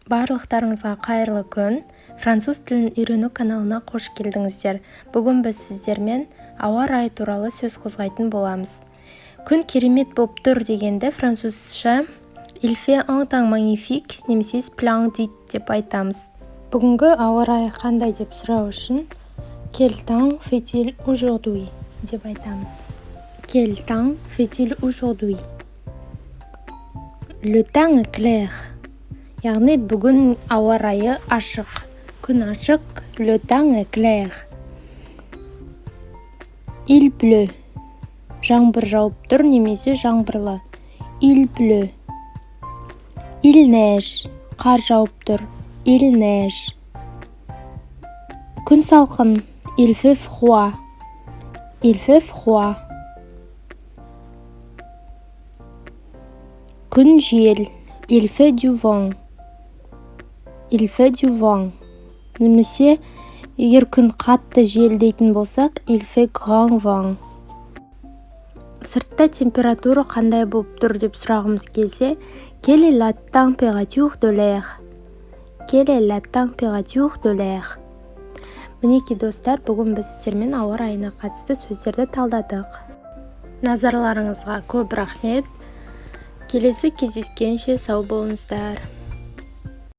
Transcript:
Барлықтарыңызға қайырлы күн! Француз тілін үйрену каналына қош келдіңіздер! Бүгін біз сіздермен ауа райы туралы сөз қозғайтын боламыз. Күн керемет болып тұр дегенді французша «Il fait un temps magnifique» немесе «splendide» деп айтамыз. Бүгінгі ауа райы қандай деп сұрау үшін «Quel temps fait-il aujourd'hui?» деп айтамыз. «Quel temps fait-il aujourd'hui?» Le temps est clair, яғни бүгін ауа райы ашық, күн ашық. Le temps est clair. Il pleut, жаңбыр жауып тұр немесе жаңбырлы. Il pleut. Il neige, қар жауып тұр. Il neige. Күн салқын. Il fait froid. Il fait froid. Күн жел. Il fait du vent. Il fait du vent. Немесе егер күн қатты жел дейтін болсақ, il fait grand vent. Сыртта температура қандай болып тұр деп сұрағымыз келсе, quelle est la température de l'air? Quelle est la température de l'air? Мінекей, достар, бүгін біз сіздермен ауа райына қатысты сөздерді талдадық. Назарларыңызға көп рахмет. Келесі кездескенше сау болыңыздар!